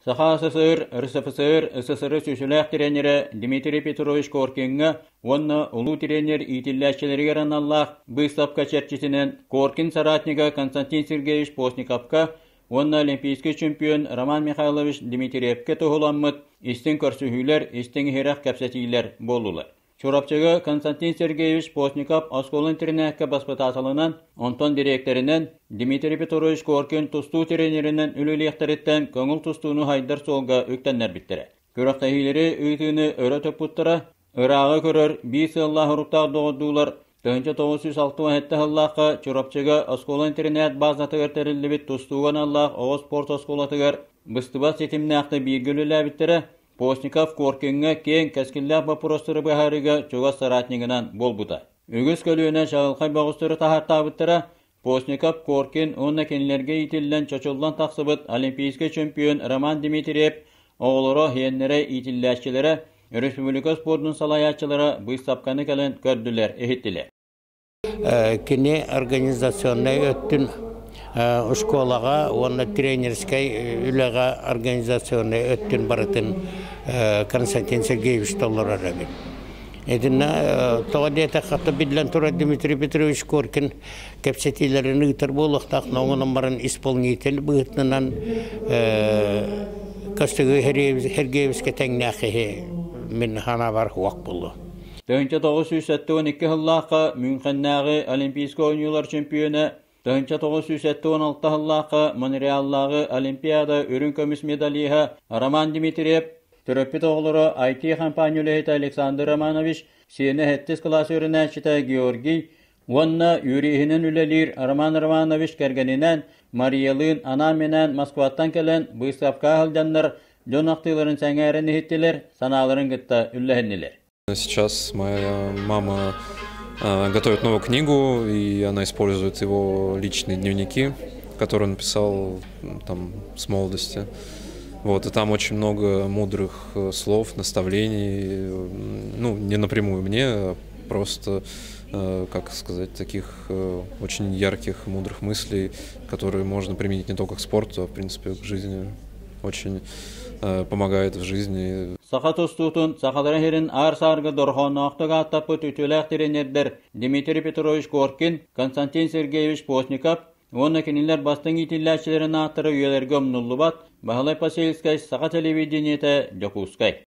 Саха СССР, РСФСР, СССР сүүсүлээх тренерэ Дмитрий Петрович Коркиҥҥа уонна улуу тренер иитиллээччилэригэр аналлаах быыстапка чэрчитинэн Коркин соратнига Константин Сергеевич Постниковка уонна олимпийскай чемпион Роман Михайлович Дмитриевкэ туһуламмыт истиҥ көрсүһүүлэр, истиҥ-иһирэх кэпсэтиилэр буоллулар. Чурапчыга Константин Сергеевич Постников оскуола-интэринээккэ баспытааталынан, онтон дириэктэринэн Дмитрий Петрович Коркин тустуу тренеринэн үлэлиэхтэриттэн көҥүл тустууну хайдар суолга үктэннэрбиттэрэ. Күрэхтэһиилэри ыытыыны өрө туппуттара, ырааҕы көрөр биир сыаллаах уруктаах доҕордуулар 1967 сыллаахха Чурапчыга оскуола-интэринээт базатыгар тэриллибит тустууга аналлаах оҕо спорт оскуолатыгар быстыбат ситимнээхтик бииргэ үлэлээбиттэрэ, Постников Коркиҥҥа киэҥ кэскиллээх боппуруостары быһаарыыга чугас соратнигынан буолбута. Үгүс көлүөнэ чаҕылхай бөҕөстөрү таһаартаабыттара, Постников, Коркин уонна кинилэргэ иитиллэн чочуллан тахсыбыт олимпийскай чемпион Роман Дмитриев оҕолоро, иһиэннэрэ, иитиллээччилэрэ, республика спордун салайааччылара быыстапканы кэлэн көрдүлэр, иһиттилэр. Кини организационнай өттүн школаҕа уонна тренерскэй үлэҕэ организационнай өттүн барытын Константин Сергеевич толорор эбит. Итиннэ тоҕо диэтэххэ биллэн турар Дмитрий Петрович Коркин кэпсэтиилэрин ыытар буолуохтаах, но онон баран исполнитель быһыытынан Костыгы Сергеевичкэ тэҥнээх киһи мин санаабар суох буолуо. 1972 сыллаахха Мюнхеннээҕи Олимпийскай оонньуулар чемпиона, 1976 сыллаахха Монреаллааҕы Олимпиада үрүҥ көмүс медалиһа Роман Дмитриев, төрөппүт оҕолоро IT-компания үлэһитэ Александр Романович, сиэнэ сэттис кылаас үөрэнээччитэ Георгий уонна юриһинэн үлэлиир Роман Романович кэргэнинээн Мариялыын анаан-минээн Москваттан кэлэн быыстапкаҕа сылдьаннар дьон ахтыыларын сэҥээрэн иһиттилэр, санааларын кытта үллэһиннилэр. Сейчас моя мама готовит новую книгу, и она использует его личные дневники, которые он писал там с молодости. Вот, и там очень много мудрых слов, наставлений, ну, не напрямую мне, а просто, как сказать, таких очень ярких, мудрых мыслей, которые можно применить не только к спорту, а, в принципе, к жизни. Очень помогает в жизни. Саха тустуутун сахаларын сирин аар-саарга дорҕоонноохтук ааттаппыт үтүөлээх тренердэр Дмитрий Петрович Коркин, Константин Сергеевич Постников уонна кинилэр бастыҥ иитиллээччилэрин ааттара үйэлэргэ умнуллубат Баһылай Посельскай, Саха телевидениетэ, Дьокуускай.